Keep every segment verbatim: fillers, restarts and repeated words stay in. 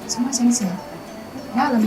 Sumai seng seng, ya lama shamari si hkawng na, marang ta gaw re ai hte, masa lam gaw ga hpun sek na. Mm, ya chyum gaw, machyin sha gaw ga law taw nga re, machyin sha law, tina she ye si di ma ma taw, majaw dana de gaw si ma, bai sa sa na matu gaw hkyen taw ai ma. Mai sa de, dai na mga arau si wa jaw a li ye. Mai, mai, sma. Hello, K B C shamai sai sasana magam tap kaw na re ga ai. Mai sa, mai sa. Anhte ni gaw shata mi hta lahkawng lang ram, I D P kyem de C C hkawm taw re. Mai sa, mai sa. Aw, matsing la dat na ga ai. Mai sa, mai sa, chyeju kaba sai. Hello. ဟုတ်ကဲ့၊ ကောင်းကင်ရှမာရိဆေးခန်းက ဟုတ်ပါတယ်ရှင်။ ဟုတ်ကဲ့ရှင်၊ ကျမတို့ဆေးခန်းက လူမျိုးဘာသာမရွေးဘူးမှာ၊ ဆရာဝန်ကြည့်ရှုခန်း အခမဲ့နဲ့ ကြည့်ရှုပေးနေတာ ဟုတ်ပါတယ်ရှင်။ ဟုတ်ကဲ့၊ ဟုတ်ကဲ့၊ လာခဲ့လို့ရပါတယ်ရှင်။ ဟုတ်ကဲ့ရှင်၊ ဆက်သွယ်မေးမြန်းခဲ့ပေးတဲ့အတွက်လည်း ကျေးဇူးတင်ပါတယ်ရှင်။ က က က က က က က က က ဘာနည်းရှိပြီလဲ ကလော ရှုံးရှုံး ခုံမထက် အလား နေထင်တုပ်လာ ကြံကြမလောင်ထူ ဘာနဲ့ခုံမအကျူ က မမကလော ဆရာ ခါလီဝါပင်လႄၢ်ကွင်း က K B C ရှမိုင်းစင် နၢ်စီဒူ မီးဖုန်းလႄႈ ဖုန်းဆက် နၢ်ဆၼ်ယူၼႃႇလႄႈလီၤ။ Hello, K B C ရှမိုင်း စၢႆၵေႃႉ နၢ်ရႄႇၵူၼ်းလူး။ Hello, ရႄးၵႃႈဢၢႆ။ ငၢႆး ခါလီအနာ်ပၼ် တေႃႇသႂ်ႇၵူၼ်း တႄႇမႃး နၢ်ရႄႇလူး စံးတူၺ်း။ မႂ်ႇသႃႉ၊ ၸွင်ႇ ၼၼ်ႉယႃႉ ပဵၼ်ငၢႆႈ ၵုမ်ႇလႃႇၼီႇ ၽႂ်ၼေႃႈ သုၼ်ႇတၢၼ်းယႃႇရႄႇ၊ ၶႃႈလီႇ ဢၼႃႇပဵၼ်ဢၢႆ ငူးၸတူႉယၢင်ႇ သႂ်ႇၸႅပ်ႈငုတ်းဢၢႆ ၽင်ႇသျႄႇ သီႇမႂ်ႇ သီႇလႃႇဢၢႆ ရႄႇလူး။ မရၢင်းၶႃႈ ၶႃႈမၸေႃႇ ယႃႇထႅင်ႈသႂ်ႇၸွမ်း ၵႃႇၸုမ်ႇၵရိၵေႃႈ ပဵၼ်တေႃႇငၢႆႈ သီႇတူႉ။ မႂ်ႇသႃႉ၊ ၶႃႈလီႇ ဢၼႃႇ ၵုမ်ႇလႃႇၼီႇၵေႃႈ ၵႃႇၸုမ်ႇၵရိၼႃႇ ၶုမ်ႇၵႃႇၸႅတ်ႉ မၸိၵ်ႉဝႃႇၼႃႇ သလတ်ႉ ၵရႆႇပရူး ငုတ်းဢၢႆ ၽင်ႇ ၶုမ်ႇၵႃႇၸႅတ်ႉ သႅတ်ႉထၢင်ႇ ပႆၸွမ်း ၶရၢတ်ႉမၢတ်ႈ ဢၢႆ ၼီႇၵေႃႈ ရႄးငၢႆႈ။ မႂ်ႇသႃႉ သီႇတူႉ၊ တႃႇရမ်းၵေႃႈ မၸိၼ်ႉၼႆ သီႇတူႉ။ မႂ်ႇသႃႉ၊ မရၢင်းၶႃႈ ၶႃႈၼႃႇ ၶုမ်ႇၵႃႇၸႅတ်ႉ ၸၵူႇ ၵရိၸၵူႇ ၶႃႈလီႇ ဢၼႃႇပဵၼ်ဢၢႆၵေႃႈ ၼႆႉရႄးငၢႆႈ။ ဢၼႃႇၵၼူႇ ရွင်းဢၢႆ Anopheles ငူးဢၢႆ ၸီႇၵရွင်ႇယီႇ ၵႂႃႇဢၢႆ ဢမၸေႃႇ ပဵၼ်ဢၢႆ ရႄးၵႃႈဢၢႆ။ ၸီႇၵရွင်ႇ ၵႂႃႇၶႃႈ ဝၢင်းငၢႆႈ လၵႃႇ ၽႃႇၽူၺ်ႇ ပဵၼ်လမ် ၼမ်ၸေႃႇမူႇ ၶႃႈလီႇ ဢၼႃႇ မႆႈပဵၼ်ၼႆ ၵူၼ်းဢီႈ သီႇတူႉ။ ၶႃႈလီႇ ဢၼႃႇၵၼူႇ ရွင်းဢၢႆ သႂ်ႇ သျေႃႇပၢင်ဢၢႆ လမ်ၼီႈ ဢမၸေႃႇမူႇ မႆႈပဵၼ်ဢၢႆ။ မႃႇၶုမ်ႇတႅၼ်ႇ ရႆႉယၢင်ႇ ၵၼူႇၵေႃႈၼႃႇ ၶရီႇတုင်းၼႃႇ မႃႇၵေႃႈ မႆႈၵပ်းရႃႇဢၢႆ ရႄႇလူး။ လငူးသီႉသျႃး မႃး ၶႃႈလီႇ ဢၼႃႇပဵၼ်ၼႆ ငၢႆႈ ရႄႇ ဢီႈ သီႇတူႉ။ လငူးသီႉသျႃးၼႃႇ ၶႃႈသီႇၶႃႈ လူႇဢၢႆ သျိၼ်းဢၢႆ ၼီႈ ဢမၸေႃႇၵေႃႈ ၶႃႈလီႇ မၼ်းပဵၼ်ၵႃႈဢၢႆ။ သွင်ႇဢၢႆ ၶႃႈလီႇ ဢၼႃႇ ၵုမ်ႇလႃႇၼီႇၵေႃႈ ၽႃႇၼီႇ မႄးၼႃႇ ၵူၼ်းဢီႈ သီႇတူႉ။ သွင်ႇဢၢႆ ၶႃႈလီႇ ဢၼႃႇ ၵုမ်ႇလႃႇၼီႇၵေႃႈ တီႈၼင်ႇၶရၢႆႇ ဢၼ်လူႉသၢၵ်ႈ လမ်ဢၼ်လူႉၶွမ်ႈ ဢၼ်လူႉတုင်ႇဢၢႆ၊ သီဢၼ်လူႉသျင်ႇၶရႃႇ မတွၼ်ႈသွင်ႇဢၢႆ၊ ၵရႆႇယုပ်ႈသႅမ်ႇမူၺ်ႇဢၢႆ၊ ၶုမ်ႇသၼ်ႇၼီႈ ဢသိတ်ႉပႃႇပႃႇ ပဵၼ်ဝႃႇဢၢႆ၊ ၵရႆႇသွင်ႇၶရႃႇ ပေႃးမၵ်ႉရႅတ်ႈဢၢႆ၊ တုလသႃး ၵိင်ႇမၢတ်ႈဢၢႆ၊ ဢၼ်သႃႇသႃႇယၢၵ်ႈဢၢႆ၊ သၼ်ႇတႃႇ ၵရႆႇတတ်းဢၢႆ၊ ၸိတ်ႈၸၢင်ႇသႃႇဢၢႆ၊ ၸိတ်ႈဢၼ်သႃႇမၢတ်ႈဢၢႆ၊ ၶုမ်ႇၶရၢင်ႇထႃႇ သႂ်ႇၵယုၼ်ႇဝႃႇဢၢႆ၊ ဢၼ်ၸီႈဢၼ်မူႇ မိတ်ႈဢၼ်ၸိမ်းဢၢႆ၊ ဢၼ်တုမ်ႉတမ်း ရွပ်ႉသၵႃႇဢၢႆၼႆႉ ၸွၼ်ႈ ရႄႇဢၢႆ ၵုမ်ႇလႃႇၼီႇ ရႄးငႃႈၵႃႈဢၢႆ။ ၸီႇၵရွင်ႇၽႄႈ ၼိင်ႈၶပ်ႉၼႃႈလမ်ၼီႈၽႄႈမႃး တဝ်ႈၶရဝ်ႈၼႃႈ လႄႈ ၸိၼ်းတႃႇရႃႇဢၢႆရႄႈ မႃးသဵင်ႈတႃႇဢူႈယဝ်ႉ။ မႆႈသႃႇ သီႇတူႉ။ ယုပ်ႈဢၢႆတႅၼ်းသၵူႈ သုတ်းတူၼ်ႈၼႃႈယုပ်ႈၼႃႈ လွင်ႈတႃႇၵလူႇ လပူၵလူႇ ပူၽုၼ်းၼႃႈ ၸီႇၵရွင်ႇ ဢၼ်ၵေႃႈဝႃႈ သငုၼ်းဢၢႆ ၸႃသီႇၸႃၼႃႈ ဢၼ်တႃႇမၵဝ်ၼႃႈ သုမ်ႇဝီၼီႈၽႄႈ ၶႅၼ်ႇၵဝ်ၼႃႈ ၸီႇၵရွင်ႇ ဢမ်ႇမႆႈၵျေႃႉၶႃႈ မၵွပ်ႈမၵႃႇၼႃႈ လွၵ်ႇမရဲၵေႃႉၼႃႈ ၶႃႈသီႇၼီႈၽႄႈ ၶႃႈသႃႇလမ် ၶရၵ်ႉၶရႃႇ ၸွမ်းၵလေႃးၼႃႈ ၶႃႈဢိင်ဢႆႈသရႃႇၼီႈၽႄႈ ၵႃးၵပုတ်ႈၵဝ်ၼႃႈ ၶႃႈယမ်ႇ ၶႃႈတီႇပူၼီႈၽႄႈ သဵမ်ႈလုမ်ႈၶရႃႉ မၵပ်ႉတႃႇၼႃႈ ၶႃႈလွင်ႈၶၼ် ၸီႇၵရွင်ႇ ၶႃႈလူင်သျႃးဢၢႆ ငႃးၼီႈၽႄႈ ပၢင်ရႅမ်တႃးဢၢႆၼီႈထႄႉ ယိင်ႈၶပ်ႉမႆႈၵႃႈဢၢႆ။ မႆႈသႃႇ သီႇတူႉ။ တထႃႇၼႃႇ သွင်ႇဢၢႆ ၵုမ်ႇလႃႇၼီႇ ပဵၼ်ဝႃႈယၢင်ႇ သီႇရုံးတႄႉ လူဝ်ႇဝၢၼ်ႈတီႈၵႆၵူႈ ၵူႈသႃႇၼမ်ႉတူႈ ဢၶျၢၵ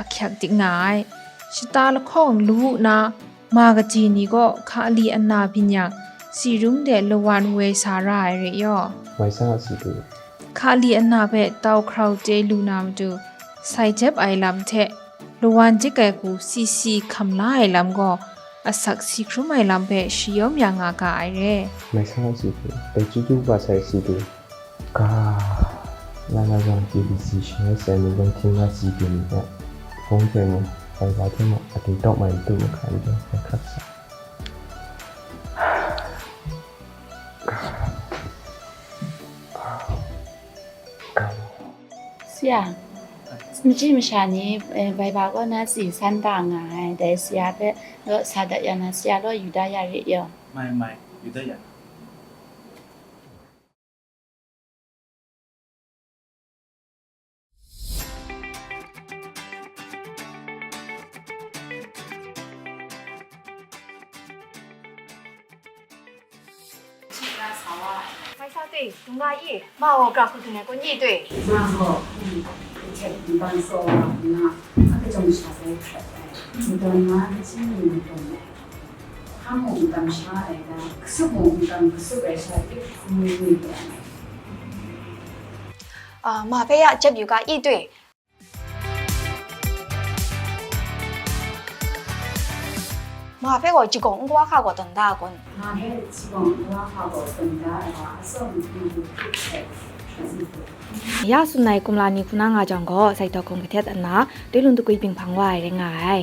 ်ႈတဵၵ်းငၢႆႈ။ Shata lahkawng lu na ma kaji ni gaw hka li ana byin yang, si rung de lawan woi sa ra ai re yaw. Mai sa si du. Hka li ana hpe tau hkrau chye lu na matu, sai jep ai lam hte lawan jik ai hku si si hkam la ai lam gaw, asak si hkrum ai lam hpe shayawm ya nga ga ai re. Mai sa si du. Dai chyu chyu ba sai si du. Ka, na na yang K B C shangai sai ni gawng htingga si du ni hpe, hpawng hte mung, Viber hte mung, a ding tawk mai matu mahkra n jang, hkrai hkrak sa. Sia, machyi masha ni, eh, Viber kaw na tsi san da nga ai, dai sia hpe law sa dat ya na, sia law yu da ya re yaw. Mai, mai, yu da ya. Mai sa dui, dung ga i, ma gaw gra hku dung ai kun i dui. Ma gaw, mm, htet nbang saw wa nna, a kachyum sha sai hkrat ai. Madawn na, kachyi ni madawn ai. Hkam mung n tam sha ai ta, kasup mung n tam kasup ai sha, ip hkum mi mi pyi ai. Ah, ma hpe ya jep yu ga i dui. Ma hpe gaw jigawng n kawa hka gaw tawn da kun? Ma hpe jigawng n kawa hka gaw tawn da ai wa, atsawm n du hkrit hte hkrat n du. Ya tsun ai kumla ni hku na nga jang gaw, sai htawk hkum kahtet ana, twi lung dagwi byin hpang wa ai rai nga ai.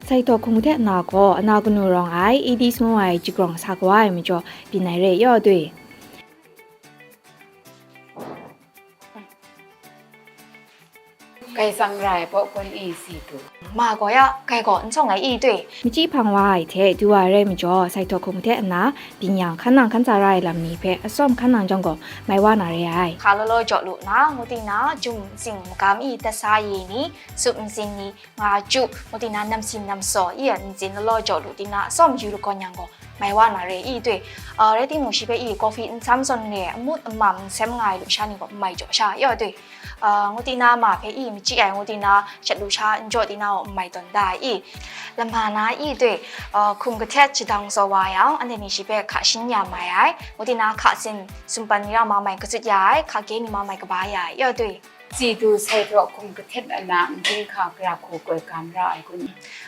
Sai htawk hkum kahtet ana gaw, ana kanu rawng ai, Aedes ngu ai jigrawng sa kawa ai majaw, byin ai re yaw dui. Kai tsang ra ai pawkun e si du. Ma gaw ya, kai gaw n sawng ai i dui. Machyi hpang wa ai hte du wa ai rai majaw, sai htawk hkum kahtet ana, byin yang hkan nang hkan tsa ra ai lam ni hpe atsawm hkan nang jang gaw, mai wa na re ai. Hka law law jaw lu na, ngu ting na, jum nzing magam i, tasa ye ni, sup nzing ni, nga ju, ngu ting na, namsin namsaw i, nzin law law jaw lu ting na, atsawm yu lagawn yang gaw, mai wa na re i dui. Ah, rai timung, shi hpe i coffee n sam zawn le, n mut n mam n sem nga ai lusha ni gaw n mai jaw sha yaw dui. Ah, ngu ting na, ma hpe i machyi ai, ngu ting na, shat lusha n jaw ting na gaw n mai tawn da ai i. Lam hpa na i dui, ah, hkum kahtet shadang tsaw wa yang, anhte ni shi hpe hka shin ya mai ai, ngu ting na, hka sin sumpan ni ra ma mai kazut ya ai, hka kye ni ma mai kaba ya ai yaw dui. Tsi du sai htawk hkum kahtet ana n dinghka gara hku koi gam ra ai kun?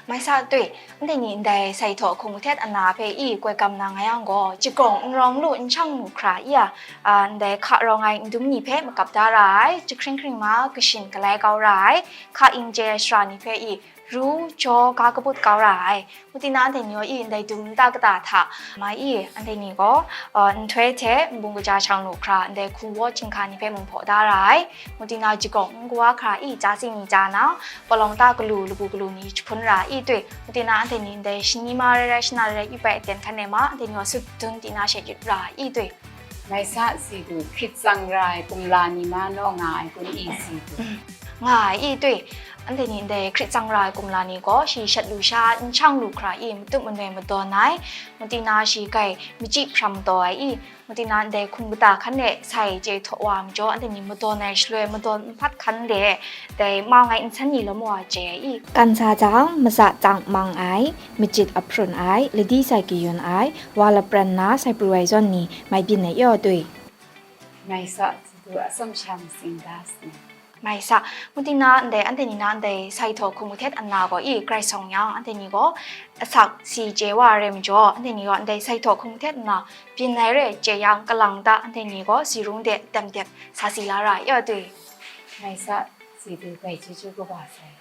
Mai sa dui, anhte ni ndai sai htawk hkum kahtet ana hpe i koi gam na nga yang gaw, jigawng n rawng lu n shang lu hkra i a, a, ndai hka rawng ai ndum ni hpe makap da ra ai, jahkring hkring ma kashin galai kau ra ai, hka ing chye ai shara ni hpe i ru, jaw, ga kabut kau ra ai. Ngu ting na, anhte ni gaw i ndai dum nta kata hta ma i, anhte ni gaw, uh, nhtoi hte nbung kaja shang lu hkra, ndai hku waw chyinghka ni hpe mung hpaw da ra ai. Ngu ting na, jigawng n kawa hkra i, ja tsing ni ja na, palawng ta galu, labu galu ni jahpun ra i dui. Ngu ting na, anhte ni ndai shani ma rai rai, shana rai rai, yu bai aten hkan e ma, anhte ni gaw sut dun ting na she yut ra i dui. Mai sa si du, hkrit tsang ra ai kumla ni ma naw nga ai kun i si du? Nga ai i dui. Anhte ni ndai hkrit tsang ra ai kumla ni gaw, shi shat lusha n shang lu hkra i, matup manoi madawn ai, ngu ting na, shi grai machyi hpram taw ai i, ngu ting na, ndai hkum kata hkan e sai chye htaw wa majaw, anhte ni madawn ai shaloi madawn nhpat hkan de, dai mau ngai nsen ni lawm wa chye ai i. Kan sa jang, matsa tsang mang ai, majit ahprun ai, ladi sai kayun ai, wa lapran na sai pru ai zawn ni mai byin ai yaw dui. Mai sa, si du, atsawm sha matsing da si. Mai sa, ngu ting na, ndai anhte ni na ndai sai htawk hkum kahtet ana gaw i grai sawng yang, anhte ni gaw asak si chye wa ai rai majaw, anhte ni gaw ndai sai htawk hkum kahtet ana byin ai re chye yang, kalang ta anhte ni gaw si rung de dam dep sa si la ra yaw dui. Mai sa, si du, grai chyeju kaba sai.